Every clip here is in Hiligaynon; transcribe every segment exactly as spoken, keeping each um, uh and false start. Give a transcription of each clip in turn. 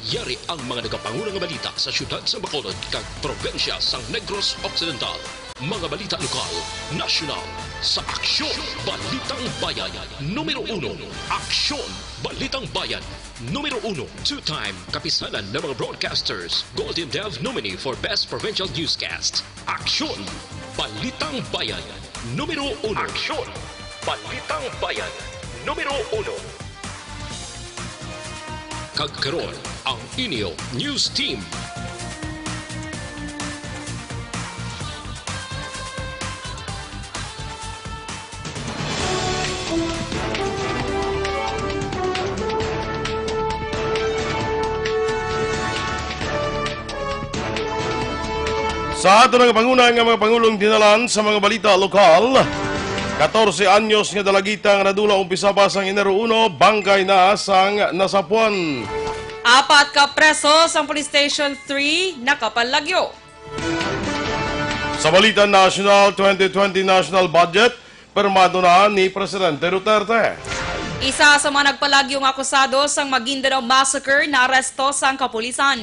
Yari ang mga nagapanguna nga balita sa siyudad sa Bacolod kag probinsya sang Negros Occidental. Mga balita lokal, nasyonal, sa Aksyon Balitang Bayan, numero uno. Aksyon Balitang Bayan, numero uno. Two-time Kapisanan ng mga Broadcasters Golden Dove nominee for Best Provincial Newscast. Aksyon Balitang Bayan, numero uno. Aksyon Balitang Bayan, numero uno. Kag karon, ang inyo news team. Sa ato nga panguna nga mga pangulong dinalan sa mga balita lokal, katorse anyos nga dalagita nga nadula umpisa pa sang Enero uno, bangkay na sang nasapuan. Apat ka preso sang Police Station three nakapalagyo. Sa balita national, twenty twenty national budget, pirmado na ni Presidente Duterte. Isa sa mga nagpalagyo nga akusado sang Maguindanao Massacre naaresto sang kapulisan.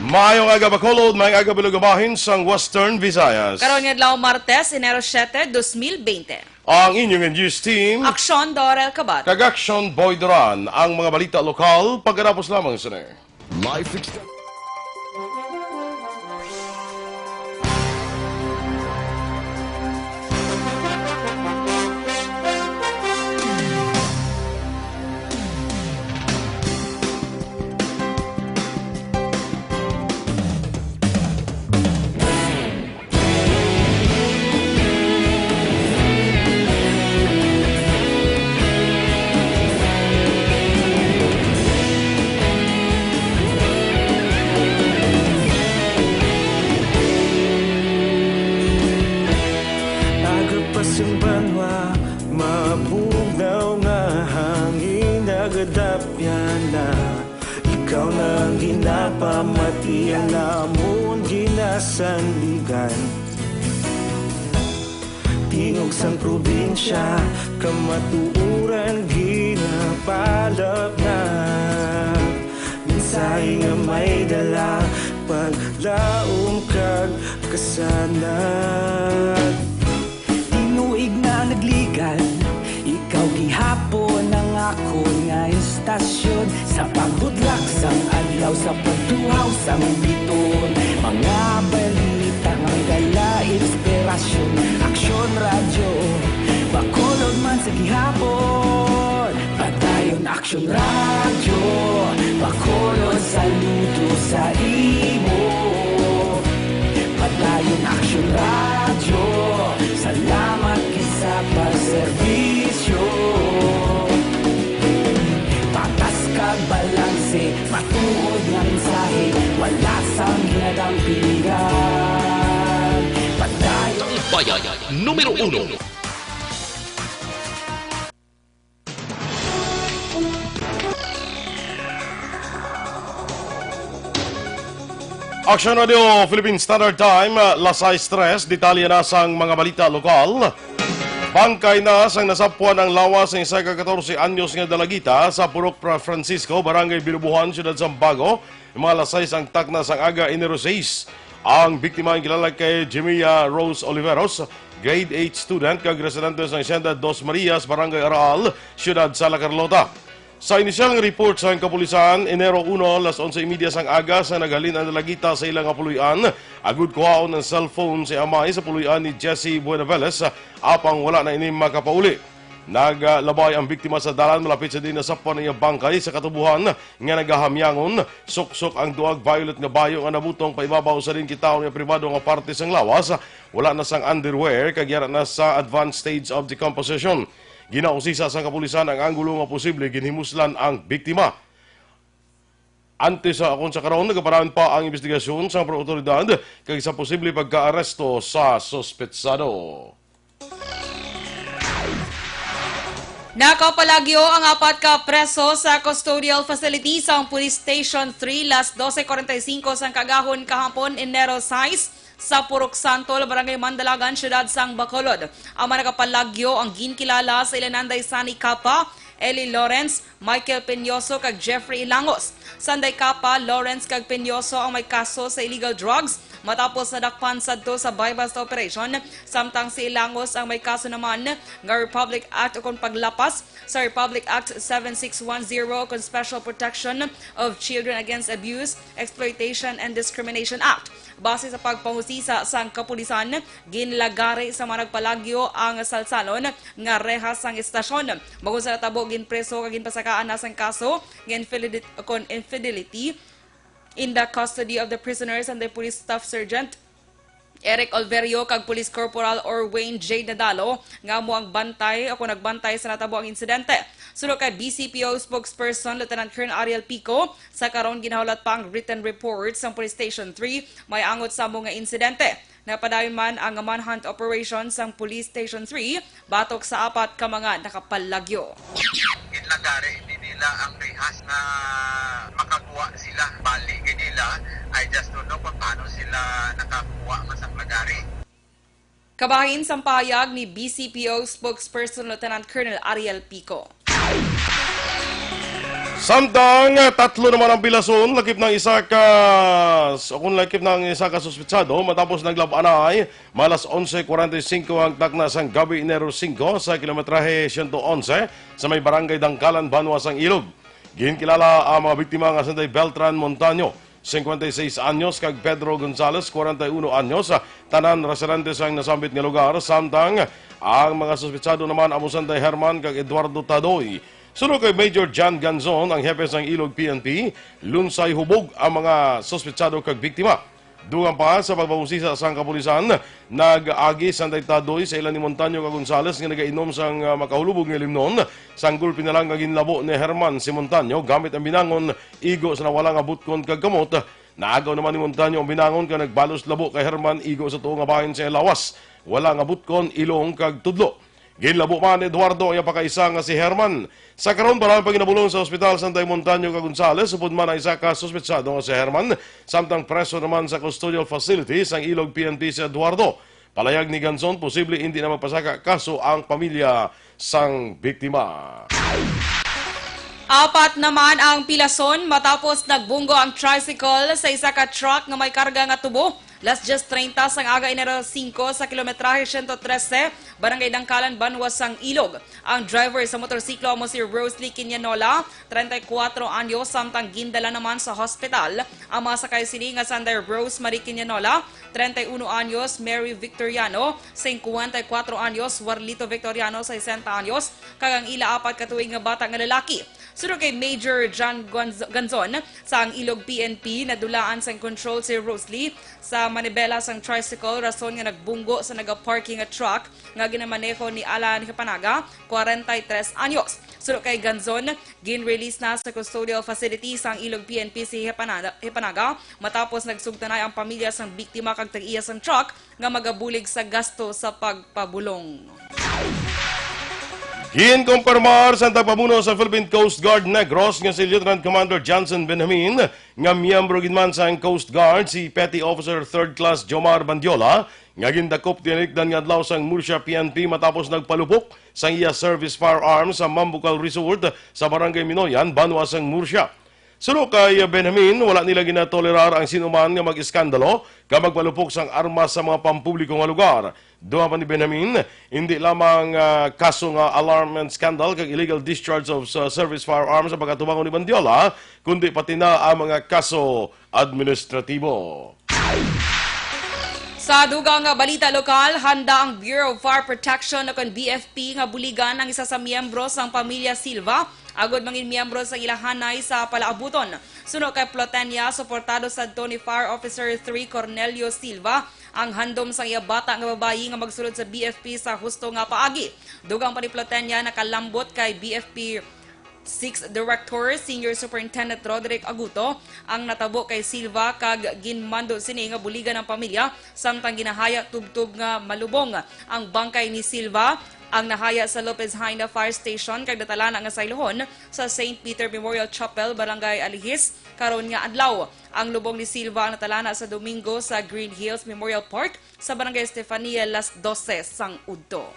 Maayong aga, Bacolod, maayong aga, bilog nga bahin sang Western Visayas. Karon nga adlaw, Martes, Enero siete, dos mil bente. Ang inyong news team, Aksyon Dorel Kabat. Kag Aksyon Boy Duran. Ang mga balita lokal, pagkatapos lamang sini. Life extended. Agapas ang banwa, mabugnaw nga hangin, nagadapyan na. Ikaw na ang ginapamati, ang amon ginasandigan. Tingog sang probinsya, kamatuoran ginapalapnag. Mensahe nga may dala, paglaom kag kasanag. Tinuig na nagligan, ikaw gihapon ang akon nga istasyon. Sa pagbudlak sang adlaw, sa pagtuhaw sang biton, mga balita nga dala inspirasyon. Aksyon Radyo, Bacolod man sa gihapon. Padayon Aksyon Radyo, Bacolod, saludo sa imo. Padayon Aksyon Radyo, salamat gid sa pagserbisyo. Patas kag balanse, matuod nga mensahe, wala sang ginadampingan. Padayon. Ang bayan, numero uno. Aksyon Radio Philippine Standard Time, las sais tres, detalye na sang mga balita lokal. Bangkay na sang nasapuan ang lawas sang isa ka katorse anyos nga dalagita sa Purok Fra-, Francisco, Barangay Binubuhan, Siyudad Sambago, mga las sais ang takna sang aga, Enero sais. Ang biktima ang kilala kay Jimia Rose Oliveros, grade eight student kag residente sa Hacienda Dos Marias, Barangay Araal, Siyudad sa La Carlota. Sa inisyal nga report sang kapulisan, Enero uno, las onse y media sang aga, sa naghalin ang dalagita sa ila nga puloy-an, agud kuhaon ang cellphone sa amay sa puloy-an ni Jesse Buenaveles, apang wala na ini makapauli. Naglabay ang biktima sa dalan malapit sa diin nasapuan ang iyang bangkay sa katubohan nga nagahamyangon. Suksok ang duag violet nga bayo nga nabutong paibabaw sa diin kitaon nga pribado nga parte sang lawas. Wala na sang underwear kag yara na sa advanced stage of decomposition. Ginausisa sang kapulisan ang anggulo nga posible ginhimuslan ang biktima. Antes sa akon sa karon, nagaparaan pa ang imbestigasyon sa mga awtoridad kag sa posible pagkaaresto sa suspetsado. Nakapalagyo ang apat ka preso sa custodial facility sang Police Station three, las doce cuarenta y cinco sang kaagahon kahapon, Enero sais, sa Purok Santol, Barangay Mandalagan, Siyudad sang Bacolod. Ang mga nakapalagyo ang ginkilala sa ilanan day Sunny Capa, Eli Lawrence, Michael Peñoso, kag Jeffrey Ilangos. Sanday Capa, Lawrence kag Peñoso ang may kaso sa illegal drugs matapos nadakpan sadto sa buy-bust operation, samtang si Ilangos ang may kaso naman nga Republic Act o kon paglapas sa Republic Act seven six one zero o kon Special Protection of Children Against Abuse, Exploitation, and Discrimination Act. Base sa pagpangusisa sang kapulisan, ginlagari sa mga nagpalagyo ang salsalon nga rehas sang estasyon. Bangod sa natabo, ginpreso kag ginpasakaan na sang kaso nga infidelity, kon infidelity in the custody of the prisoners and the police staff sergeant Eric Olverio kag Police Corporal Orwayne J Nadalo nga amo ang bantay o kon nagbantay sa natabo ang insidente. Suno kay B C P O spokesperson Lieutenant Colonel Ariel Pico, sa karon ginahulat pa ang written report sang Police Station three may angot sa amo nga insidente. Napadayon man ang manhunt operation sang Police Station three batok sa apat ka mga nakapalagyo. Ginlagari ni nila ang rehas nga makakuha sila. Bali gid nila, I just don't know kung paano sila nakakuha man sa lagari. Kabahin sang pahayag ni B C P O spokesperson Lieutenant Colonel Ariel Pico. Samtang, eh, tatlo naman ang pilason, lakip ng isa ka, o kung lakip ng isa ka suspetsado, matapos naglab-anay, malas onse cuarenta y cinco ang takna sang gabi, Enero singko, sa kilometrahe siyento onse sa may barangay Dangkalan, Banwa sang Ilog. Ginkilala ang mga biktima nga sanday Beltran Montaño, cincuenta y seis anyos, kag Pedro Gonzales, cuarenta y uno anyos, ah, tanan residente sang nasambit nga lugar, samtang ang mga suspetsado naman amo sanday Herman kag Eduardo Tadoy. Suno kay Major John Ganzon, ang hepe sang Ilog P N P, lunsay hubog ang mga suspetsado kag biktima. Dugang pa sa pagpangusisa sang kapulisan, nag-agi sanday Tadoy sa ila ni Montaño kag Gonzales nga nagainom sang, ah, makahulubog nga limnon. Sang gulpi na lang nga ginlabo ni Herman si Montaño gamit ang binangon igo sa nawala nga butkon kag kamot. Naagaw naman ni Montaño ang binangon kag nagbalos labo kay Herman igo sa tuo nga bahin sa lawas. Wala nga butkon, ilong kag tudlo. Ginlabo man ni Eduardo ang iya pakaisa nga si Herman. Sa karon, para ang paghinabulong sa ospital Sanday Montaño kag Gonzales, upod man ang isa ka suspetsado nga si Herman, samtang preso naman sa custodial facility sang Ilog P N P si Eduardo. Palayag ni Ganzon, posible indi na magpasaka kaso ang pamilya sang biktima. Apat naman ang pilason matapos nagbunggo ang tricycle sa isa ka truck nga may karga nga tubo. Las dies treinta sang aga, Enero singko, sa kilometrahe siyento trese, Barangay Dangkalan, Banwa sang Ilog. Ang driver sa motorsiklo amo si Rosalie Quiñanola, treinta y cuatro anyos, samtang gindala naman sa hospital. Ang mga sakay sini nga sanday Rosemary Quiñanola, treinta y uno anyos, Mary Victoriano, cincuenta y cuatro anyos, Warlito Victoriano, sesenta anyos, kag ang ila apat ka tuig nga bata nga lalaki. Suno kay Major John Gonz-, Ganzon, sa ang Ilog P N P, nadulaan sang control si Rosalie sa manibela sang tricycle, rason nga nagbunggo sa nagaparking nga truck nga ginamaneho ni Alan Hepanaga, cuarenta y tres anyos. Suno kay Ganzon, gin-release na sa custodial facility sang Ilog P N P si Hepanaga, Hepanaga matapos nagsugtanay ang pamilya sang biktima kag tag-iya sang truck nga magabulig sa gasto sa pagpabulong. Ginkumpirmar sang tagpamuno sa Philippine Coast Guard Negros nga si Lieutenant Commander Johnson Benjamin nga miyembro gid man sang Coast Guard si Petty Officer Third Class Jomar Bandiola nga gindakop tinikdan nga adlaw sang Murcia P N P matapos nagpalupok sang iya service firearms sa Mambucal Resort sa Barangay Minoyan, Banwa sang Murcia. Suno kay Benjamin, wala nila ginatolerar ang sino man nga mag-iskandalo kag magpalupok sang armas sa mga pampubliko nga lugar. Dugang pa ni Benjamin, hindi lamang, ah, kaso nga alarm and scandal kag illegal discharge of, sa service firearms ang pagkatubangon ni Bandiola, kundi pati na ang mga kaso administratibo. Sa dugang nga balita lokal, handa ang Bureau of Fire Protection o kon B F P nga buligan ang isa sa miyembro sang pamilya Silva agod mangin miyembro sang ila hanay sa palaabuton. Suno kay Plotenia, suportado sadto ni Fire Officer three Cornelio Silva ang handom sang iya bata nga babayi nga magsulod sa B F P sa husto nga paagi. Dugang pa ni Plotenia, nakalambot kay B F P six Director, Senior Superintendent Roderick Aguto, ang natabo kay Silva kag ginmando sini nga buligan ang pamilya, samtang ginahaya tubtob nga malubong ang bangkay ni Silva. Ang nahaya sa Lopez Jaena Fire Station kag natalana nga saylohon sa Saint Peter Memorial Chapel, Barangay Alihis, karon nga adlaw. Ang lubong ni Silva ang natalana sa Domingo sa Green Hills Memorial Park sa Barangay Estefania, las dose sang udto.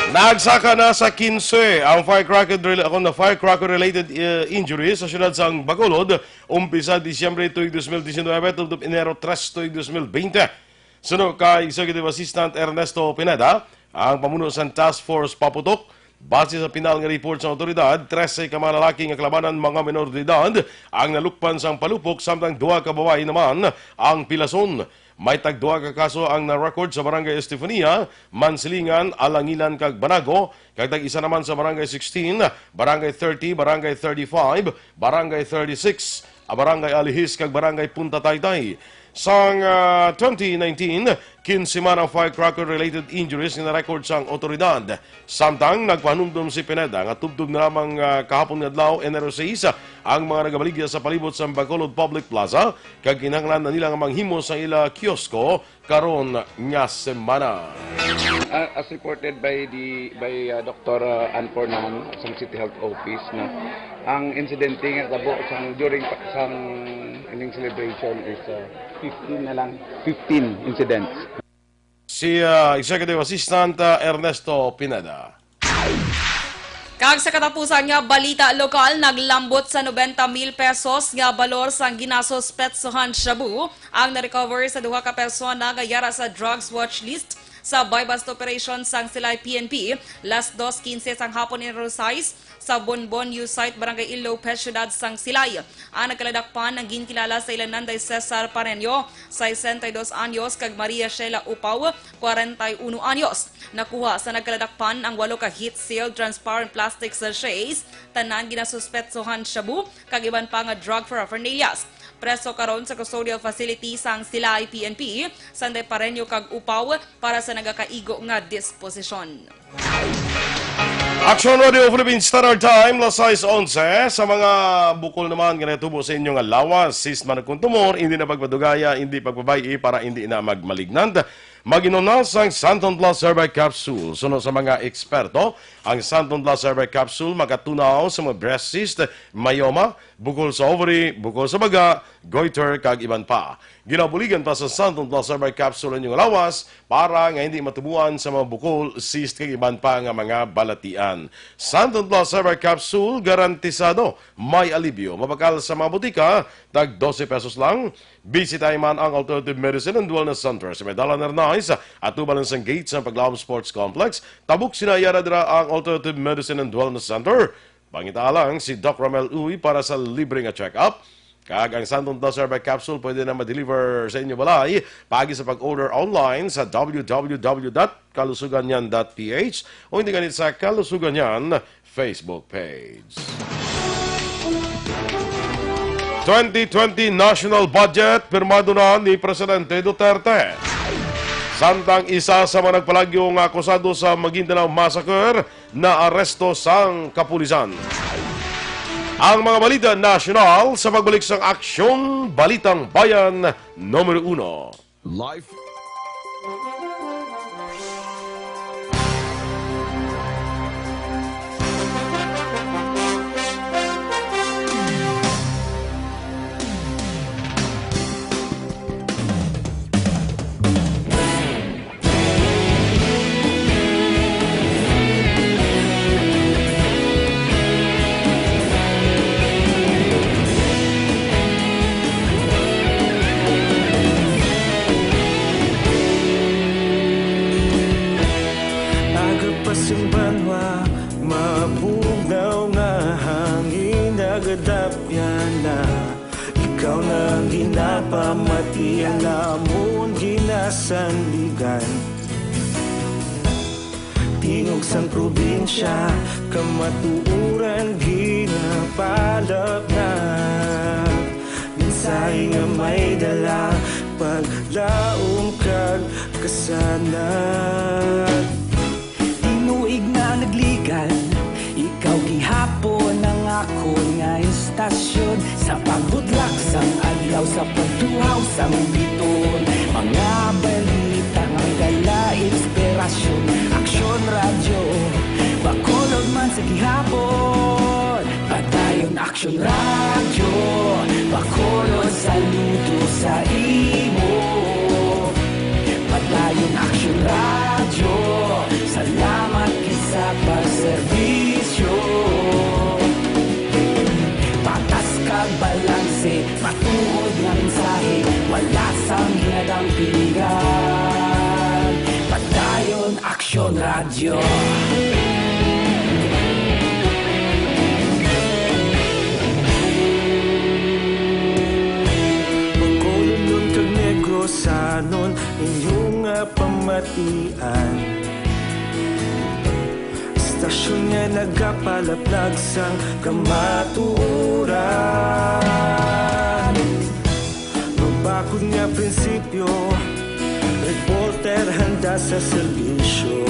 Nagsaka na sa kinse ang firecracker rela-, kung na firecracker-related, eh, injuries sa siyudad sang Bacolod, umpisa Disyembre tuig dos mil disinuybe, tubtob Enero tres tuig dos mil bente. Suno kay Executive Assistant Ernesto Pineda, ang pamuno sang Task Force Paputok, base sa pinal nga report sa awtoridad, trese ka mga lalaki nga kalabanan mga menor de edad ang nalukpan sang palupok, samtang duha ka babayi naman ang pilason. May tagduha ka kaso ang na-record sa Barangay Estefania, Mansilingan, Alangilan, kag Banago, kag tag-isa naman sa Barangay sixteen, Barangay thirty, Barangay thirty-five, Barangay thirty-six, a Barangay Alihis, kag Barangay Punta Taytay. Sang, ah, twenty nineteen, kinse man ang firecracker-related injuries nga na-record sang otoridad. Samtang nagpahanumdom si Pineda nga tubtob na lamang, ah, kahapon nga adlaw, Enero sais, ang mga nagabaligya sa palibot sang Bacolod Public Plaza, kag kinahanglan na nila nga manghimo sa ila kiosko karon nga semana. Uh, as reported by the, by, uh, Doctor, uh, Ann Fornan sa City Health Office, na ang insidente nga tabo sang during pa-, sang ining celebration is, uh, fifteen na lang, fifteen incidents. Si, uh, Executive Assistant, uh, Ernesto Pineda. Kag sa katapusan nga balita lokal, naglambot sa nobenta mil pesos nga balor sang ginasuspetsohan shabu ang na-recover sa duha ka persona nga yara sa drugs watch list sa buy-bust operation sang Silay P N P, las dos quince sang hapon, Enero sais, sa Bonbon U Site, Barangay Ilopez, siyudad sang Silay. Ang nagkaladakpan ang ginkilala sa ila Nanday Cesar Pareño, sesenta y dos anyos, kag Maria Sheila Upaw, kwarenta y uno anyos. Nakuha sa nagkaladakpan ang walo ka heat-sealed transparent plastic sachets, tanan ginasuspetsohan shabu, kag iban pa nga drug paraphernalias. Preso karon sa custodial facility sang Silay P N P, Sanday Pareño kag Upaw para sa nagakaigo nga disposisyon. Action Radio Philippine Standard Time, las sais onse. Sa mga bukol naman nga natubo sa inyo nga lawas, cyst man kung tumor, hindi na pagpadugaya, hindi pagpabay-i para hindi na magmalignant. Mag-inom na sang Santon Plus Herbal Capsule. Suno sa mga eksperto, ang Santon Plus Herbal Capsule makatunaw sa mga breast cyst, myoma, bukol sa ovary, bukol sa baga, goiter, kag iban pa. Ginabuligan pa sa Santon Plus Herbal Capsule ang inyong lawas para nga hindi matubuan sa mga bukol, cyst, kag iban pa nga mga balatian. Santon Plus Herbal Capsule, garantisado may alibyo. Mabakal sa mga butika, tag dose pesos lang. Bisitahi man ang Alternative Medicine and Wellness Center sa may Dalan Arnaiz, atubang sang gate sang Paglaom Sports Complex. Tabok sina yara dira ang Alternative Medicine and Wellness Center. Pangitaa lang si Doc Romel Uy para sa libre nga check-up. Kag ang Santon Plus Herbal Capsule pwede na ma-deliver sa inyo balay paagi sa pag-order online sa w w w dot kalusuganyan dot p h o hindi gani sa Kalusuganyan Facebook page. Twenty twenty National Budget, pirmado na ni Presidente Duterte. Samtang isa sa mga nagpalagyo nga akusado sa Maguindanao Massacre naaresto sang kapulisan. Ang mga balita nasyonal sa pagbalik sang Aksyon Balitang Bayan Numero Uno. Life. Aga pa sing banwa, mabugnaw nga hangin, nagadapyan na. Ikaw na ang ginapamati, ang amon ginasandigan. Tingog sang probinsya, kamatuoran ginapalapnat. Mensahe nga may dala, paglaom kag kasanag. Tinuig na nagligan, ikaw gihapon ang akon nga istasyon. Sa pagbutlak sang adlaw, sa pagtuhaw sang biton, mga balita nga may dala inspirasyon. Aksyon Radyo, Bacolod man sa gihapon. Padayon Aksyon Radyo, Bacolod, saludo sa imo. Padayon Aksyon Radyo, salamat gid Pagserbisyo, patas kag balanse, matuod nga mensahe, wala sang ginadampigan. Padayon Aksyon Radyo. Bacolodnon kag Negrosanon, inyo nga pamatian. Istasyon nga nagapalaplag sang kamatuoran. Mabakod nga prinsipyo, reporter handa sa serbisyo.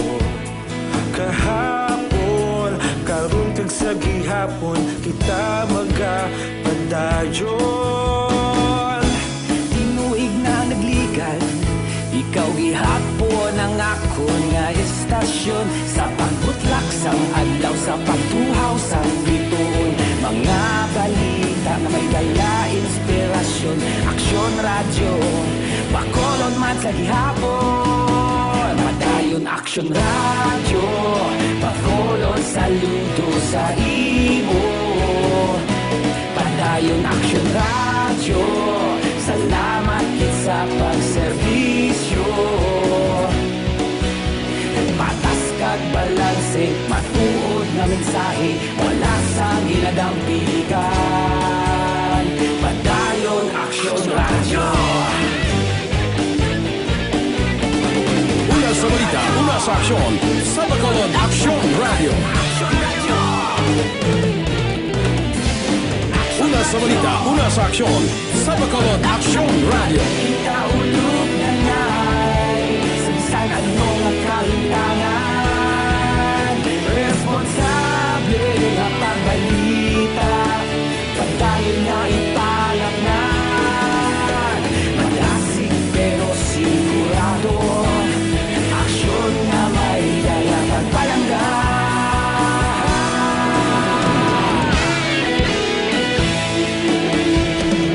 Kahapon, karon kag sa gihapon, kita magapadayon. Tinuig na nagligad, ikaw gihapon ang akon nga istasyon. Sa pagbutlak sang adlaw, sa pagtuhaw sang bituon, mga balita nga may dala inspirasyon. Aksyon Radyo, Bacolod man sa gihapon. Padayon Aksyon Radyo, Bacolod, saludo sa imo. Padayon Aksyon Radyo, salamat gid sa pagserbisyo. Patas kag balanse, matuod nga mensahe, wala sang ginadampigan. Padayon Aksyon Radyo. Una sa balita, una sa aksyon, sa Bacolod Aksyon Radyo. Una sa balita, una sa aksyon, sa Bacolod Aksyon Radyo. Kita ulog na nay, sa bisan ano nga kalintangan, responsable nga pagbalita, padayon nga ipalatnan. Malasig pero sigurado, aksyon nga may dala kag palangga.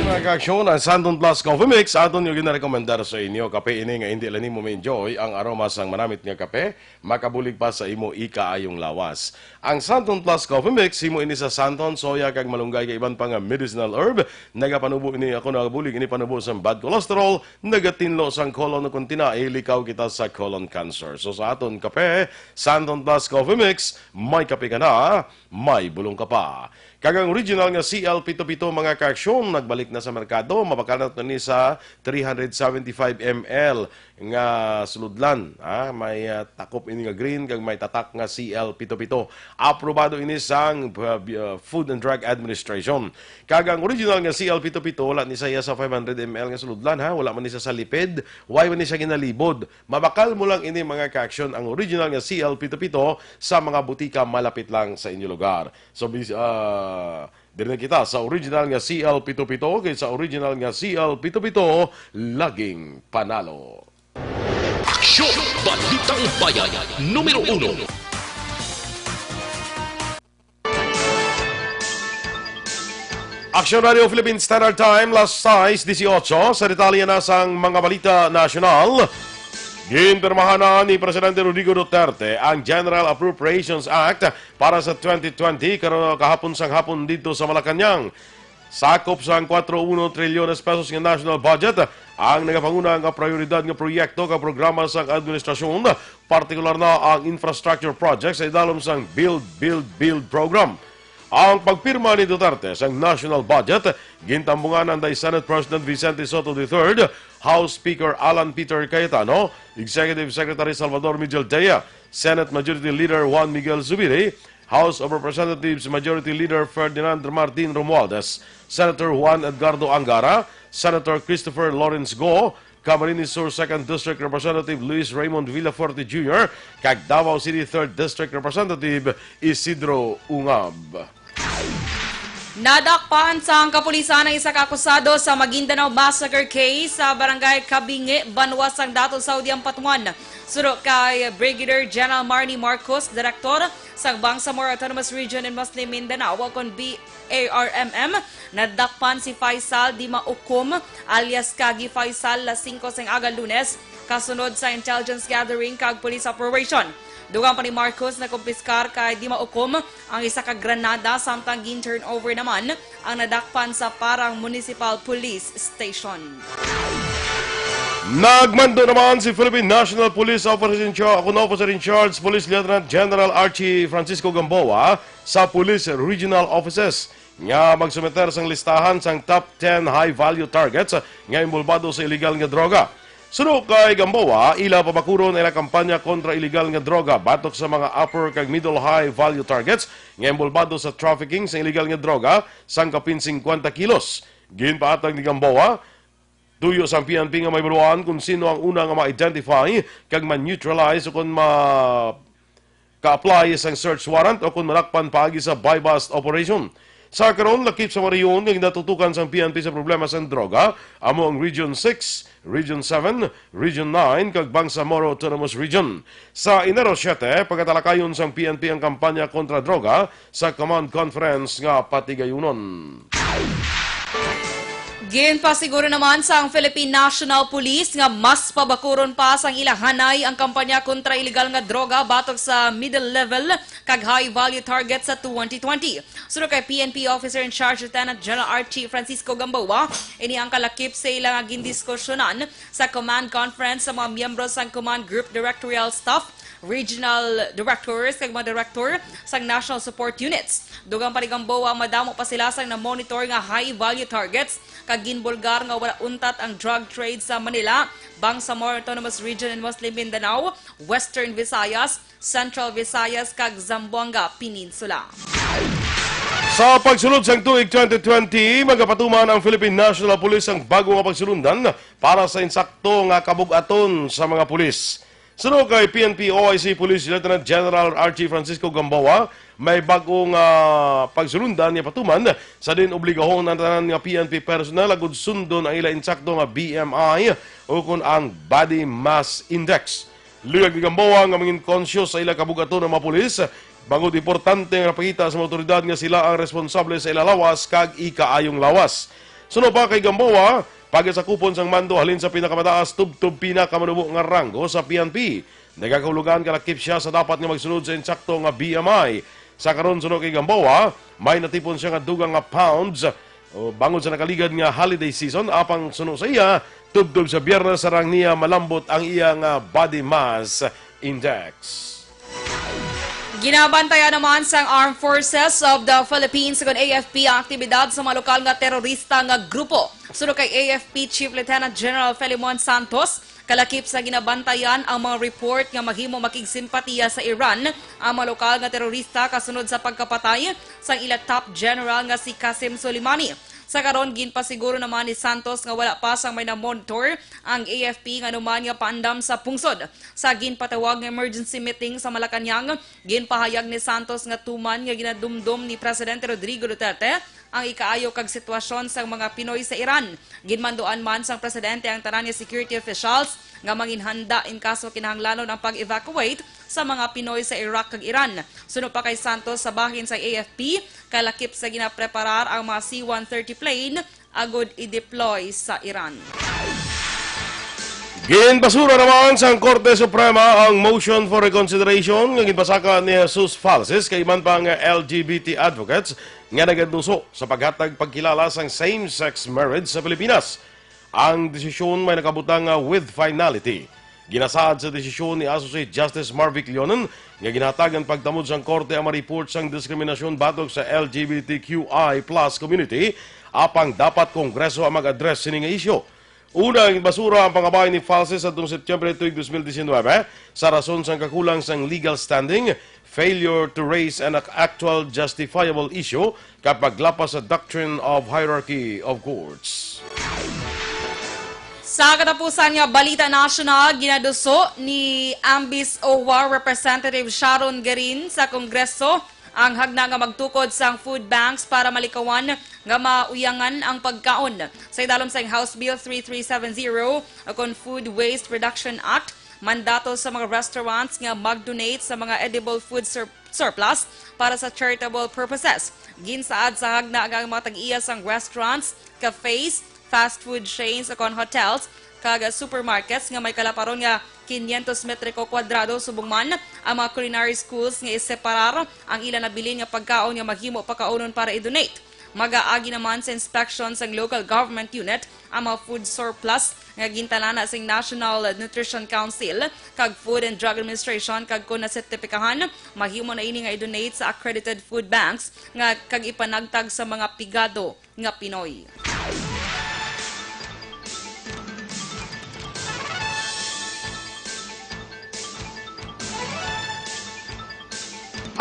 Mga kaaksyon, ang Santon Plus Coffee Mix aton nga ginarekomendar sa inyo. Kape ini nga hindi lang nimo ma-enjoy ang aroma sang manamit nga kape, makabulig pa sa imo ikaayong lawas. Ang Santon Plus Coffee Mix, himo ini sa santon, soya, kag malunggay, kag iban pa nga medicinal herb. Nagapanubo ini, ako nagabulig ini panubo sang bad cholesterol, nagatinlo sang colon, kon tinai, likaw kita sa colon cancer. So, sa aton kape, Santon Plus Coffee Mix, may kape ka na, may bulong ka pa. Kag ang original nga C L pito pito, mga kaaksyon, nagbalik na sa merkado. Mabakal na ni sa three hundred seventy-five M L nga sulodlan, ha? May, ah, takop ini nga green kag may tatak nga C L pito pito. Aprobado ini sang, uh, uh, Food and Drug Administration. Kag ang original nga C L pito pito, wala ni sa iya sa five hundred M L nga sulodlan, ha? Wala man ni sa, sa lipid, wala man ni siya ginalibod. Mabakal mo lang ini, mga kaaksyon, ang original nga C L pito pito sa mga butika malapit lang sa inyo lugar. So, bis-, ah, diri na kita sa original nga C L pito pito, kay sa original nga C L pito pito, laging panalo. Aksyon! Balitang Bayan, numero uno. Aksyon Radio Philippine Standard Time, las sais dieciocho. Sa detalye na sang mga balita nasyonal, ginpirmahan na ni Presidente Rodrigo Duterte ang General Appropriations Act para sa twenty twenty karon kahapon sang hapon didto sa Malacañang. Sakop sang kuwatro uno trilyones pesos nga national budget ang nagapanguna nga prioridad nga proyekto kag programa sang administrasyon, partikular na ang infrastructure projects sa idalom sang Build, Build, Build program. Ang pagpirma ni Duterte sang national budget gintambungan anday Senate President Vicente Sotto the third, House Speaker Alan Peter Cayetano, Executive Secretary Salvador Miguel Dea, Senate Majority Leader Juan Miguel Zubiri, House of Representatives Majority Leader Ferdinand Martin Romualdez, Senator Juan Edgardo Angara, Senator Christopher Lawrence Go, Camarines Sur Second District Representative Luis Raymond Villafuerte Junior, kag Davao City Third District Representative Isidro Ungab. Nadakpan sang kapulisan ang isa ka akusado sa Maguindanao Massacre case sa Barangay Cabingi, banwa sang Dato Saudi Ampatuan. Suno kay Brigadier General Marnie Marcos, direktor sang Bangsamoro Autonomous Region in Muslim Mindanao, kon B A R M M, nadakpan si Faisal Dima Ukum alias Kagi Faisal, las singko sang aga Lunes, kasunod sa intelligence gathering kag police operation. Dugang pa ni Marcos, nakumpiskar kay di maukom ang isa ka granada, samtang gin-turnover naman ang nadakpan sa Parang Municipal Police Station. Nagmando naman si Philippine National Police Officer in Charge, kun Officer in Charge, Police Lieutenant General Archie Francisco Gamboa sa Police Regional Offices nga magsumiter sang listahan sang top ten high-value targets nga involbado sa iligal nga droga. Suno kay Gamboa, ila pabakuron ang ila kampanya kontra iligal nga droga batok sa mga upper kag middle high-value targets nga involbado sa trafficking sa iligal nga droga sang kapin singkwenta kilos. Ginpahatag ni Gamboa, tuyo sang P N P nga mahibaluan kon sino ang una nga ma-identify kag ma-neutralize o kon ma-, ka-apply sang search warrant o kon madakpan paagi sa buy-bust operation. Sa karon, lakip sa mga rehiyon nga ginatutukan sang P N P sa problema sang droga amo ang Region six, Region seven, Region nine, kag Bangsamoro Autonomous Region. Sa Enero siete, pagatalakayon sang P N P ang kampanya kontra droga sa Command Conference nga patigayunon. Ginpasiguro naman sang Philippine National Police nga mas pabakuron pa sang ila hanay ang kampanya kontra iligal nga droga batok sa middle level kag high value target sa twenty twenty. Suno kay P N P Officer in Charge Lieutenant General Archie Francisco Gamboa, ini ang kalakip sa ila nga gindiskusyonan sa command conference sa mga miyembro sang Command Group Directorial Staff, Regional Directors, kag mga Director sang National Support Units. Dugang pa ni Gamboa, madamo pa sila sang na-monitor nga high-value targets kag ginbulgar nga wala untat ang drug trade sa Manila, Bangsamoro Autonomous Region and Muslim Mindanao, Western Visayas, Central Visayas, kag Zamboanga Peninsula. Sa pagsulod sang tuig twenty twenty, magapatuman ang Philippine National Police ang bago nga pagsulundan para sa insakto nga kabug-aton sa mga pulis. Suno kay P N P O I C Police Lieutenant General Archie Francisco Gamboa, may bag-o nga pagsulundan nga patuman sa diin obligahon ang tanan nga P N P personnel agud sundon ang ila insakto nga B M I o kon ang body mass index. Luyag ni Gamboa nga mangin conscious sa ila kabug-aton ang mga pulis, bangod importante nga napakita sa mga awtoridad nga sila ang responsable sa ila lawas kag ikaayong lawas. Suno pa kay Gamboa, pagisakupon sang mando halin sa pinakamataas tubtob pinakamanubo nga ranggo sa P N P, nagakahulugan kalakip siya sa dapat nga magsulod sa insakto nga B M I. Sa karon, suno kay Gamboa, may natipon siya nga dugang nga pounds, o, bangod sa nakaligad nga holiday season, apang suno sa iya, tubtob sa Biyernes, sarang niya malambot ang iya nga body mass index. Ginabantayan naman sang Armed Forces of the Philippines, kon A F P, ang aktibidad sa mga lokal nga terorista nga grupo. Suno kay A F P Chief Lieutenant General Filemon Santos, kalakip sa ginabantayan ang mga report nga mahimo makigsimpatiya sa Iran ang mga lokal nga terorista kasunod sa pagkapatay sang ila top general nga si Qasem Soleimani. Sa karon, ginpasiguro naman ni Santos nga wala pa sang may na-monitor ang A F P nga anuman nga paandam sa pungsod. Sa ginpatawag nga emergency meeting sa Malacañang, ginpahayag ni Santos nga tuman nga ginadumdom ni Presidente Rodrigo Duterte ang ikaayo kag sitwasyon sang mga Pinoy sa Iran. Ginmanduan man sang presidente ang tanan nga security officials nga manginhanda in kaso kinahanglanon ang pag-evacuate sa mga Pinoy sa Iraq kag Iran. Suno pa kay Santos, sa bahin sa A F P, kalakip sa ginapreparar ang mga C one thirty plane agud i-deploy sa Iran. Ginbasura naman sang Korte Suprema ang motion for reconsideration nga ginpasaka ni Jesus Falces kag iban pa nga L G B T advocates nga nagaduso sa paghatag pagkilala sang same-sex marriage sa Pilipinas. Ang desisyon may nakabutang nga with finality. Ginasaad sa desisyon ni Associate Justice Marvic Leonen nga ginahatagan pagtamod sang korte ang mga report sang diskriminasyon batok sa L G B T Q I plus community, apang dapat Kongreso ang mag-address sini nga isyu. Una, ginbasura ang pangabahin ni Falces adtong Setyembre tuig dos mil diecinuebe sa rason sang kakulang sang legal standing, failure to raise an ac-, actual justifiable issue, kag paglapas sa doctrine of hierarchy of courts. Sa katapusan nga balita nasyonal, ginaduso ni Ambis Owa Representative Sharon Garin sa Kongreso ang hagna nga magtukod sang food banks para malikawan nga mauyangan ang pagkaon. Sa idalom sang House Bill three three seven zero, o kon Food Waste Reduction Act, mandato sa mga restaurants nga mag-donate sa mga edible food sur-, surplus para sa charitable purposes. Ginsaad sa hagna nga ang mga tag-iya sang restaurants, cafes, fast food chains, o kon hotels, kag supermarkets nga may kalaparon nga quinientos metriko kwadrado, subong man ang mga culinary schools nga iseparar ang ila nabilin nga pagkaon nga mahimo pakaunon para i-donate. Mag-aagi naman sa inspection sang local government unit ang mga food surplus nga gintalana sing National Nutrition Council kag Food and Drug Administration, kag kon nasertipikahan, mahimo na ini nga i-donate sa accredited food banks nga kag ipanagtag sa mga pigado nga Pinoy.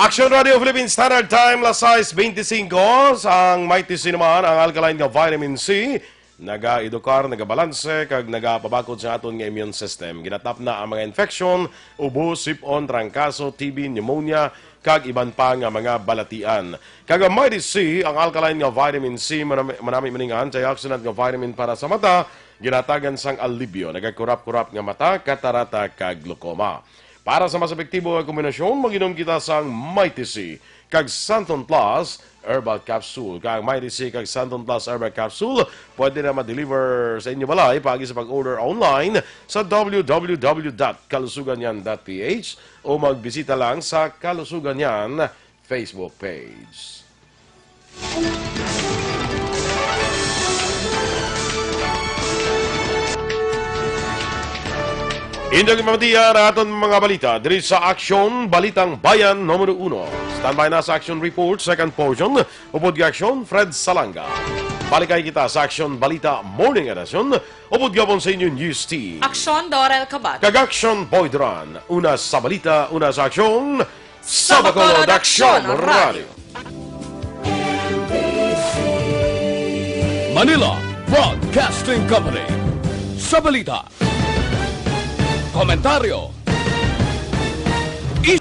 Action Radio Philippine Standard Time, las sais beintisinko. Sa Mighty C naman, ang alkaline nga vitamin C nagaedukar, nagabalanse, kag nagapabakod sa aton nga immune system. Ginatapna ang mga infection, ubo, sip-on, trangkaso, T B, pneumonia, kag iban pa nga mga balatian. Kag ang Mighty C, ang alkaline nga vitamin C, manami, manami man ning antioxidant nga vitamin para sa mata, ginatagan sang alibyo, nagakurap-kurap nga mata, katarata, kag glaucoma. Para sa mas epektibo nga kombinasyon, mag-inom kita sang Mighty C kag Santon Plus Herbal Capsule. Kag Mighty C kag Santon Plus Herbal Capsule pwede na ma-deliver sa inyo balay paagi sa pag-order online sa w w w dot kalusugan yan dot p h o magbisita lang sa Kalusugan Yan Facebook page. Inyong ipamatiya ang aton mga balita diri sa Aksyon Balitang Bayan Numero Uno. Standby na sa Action Report, second portion, upod kay Aksyon Fred Salanga. Balikay kita sa Aksyon Balita Morning Edition, upod gihapon sa inyong news team. Aksyon Dorel Cabad. Kag Aksyon Boy Duran. Una sa balita, una sa aksyon, sa Bacolod Aksyon Radio. Manila Broadcasting Company. Sa balita, komentaryo, i-